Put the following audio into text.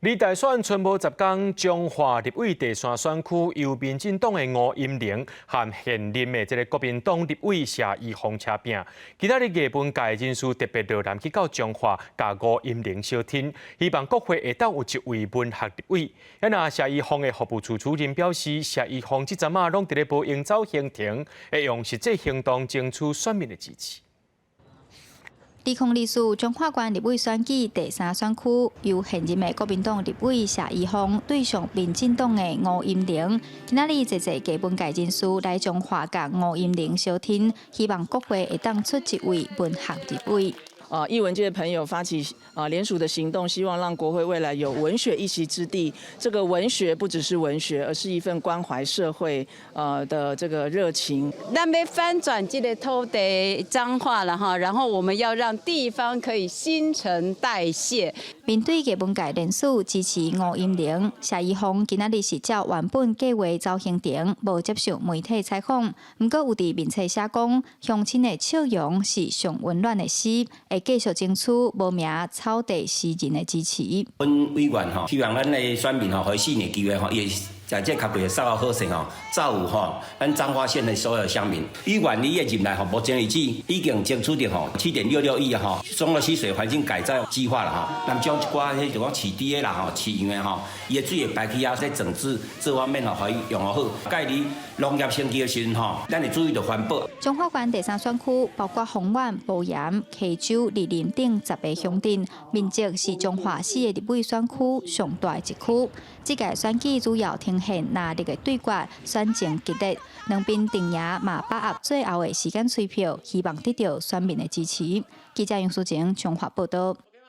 離大選賰無10工，彰化立委第三選區由民進黨的吳音寧和現任的這个國民黨立委謝宜豐車拚。今仔日藝文界人士特別落南去到彰化，共吳音寧相挺，希望國會會當有一位文學立委。啊若謝宜豐的服務處主任表示，謝宜豐這陣仔攏佇咧無閒走行程，會用實際行動爭取選民的支持。2024彰化縣立委選舉第三選區，由現任的國民黨立委謝宜豐對上民進黨的吳音寧。今仔日濟濟藝文界人士來彰化共吳音寧相挺，希望國會會當出一位文學立委。啊，藝文界的朋友發起啊聯署的行動，希望讓國會未來有文學一席之地。這個文學不只是文學，而是一份關懷社會的這個熱情。咱欲翻轉這个土地彰化了哈，然後我們要讓地方可以新陳代謝。面對藝文界聯署支持吳音寧，謝宜豐今仔日是照原本計劃走行程，無接受媒體採訪。毋過有佇面冊寫講，鄉親的笑容是上溫暖的詩，會繼續爭取無名草地詩人的支持。阮委員吼，希望咱的選民吼，予4年機會吼，伊會在這較貴的稍後好勢吼，造福吼咱彰化縣的所有鄉民。委員你的任內吼，目前為止已經爭取著吼7.66億吼，綜合溪水環境改造計劃啦吼，咱將一寡彼就講飼豬的啦吼，飼羊的吼，伊的水會排去啊，在整治這方面吼，予伊用好。蓋佇農業生計的時陣吼，咱會注意著環保。彰化縣第三選區包括豐原、埔鹽、溪州、二林等10个鄉鎮，面積是彰化四个立委選區上大的一區。這屆選舉主要呈現藍綠的對決，選情激烈，兩邊陣營嘛把握最後的時間催票，希望得到選民的支持。記者楊淑晴彰化報道。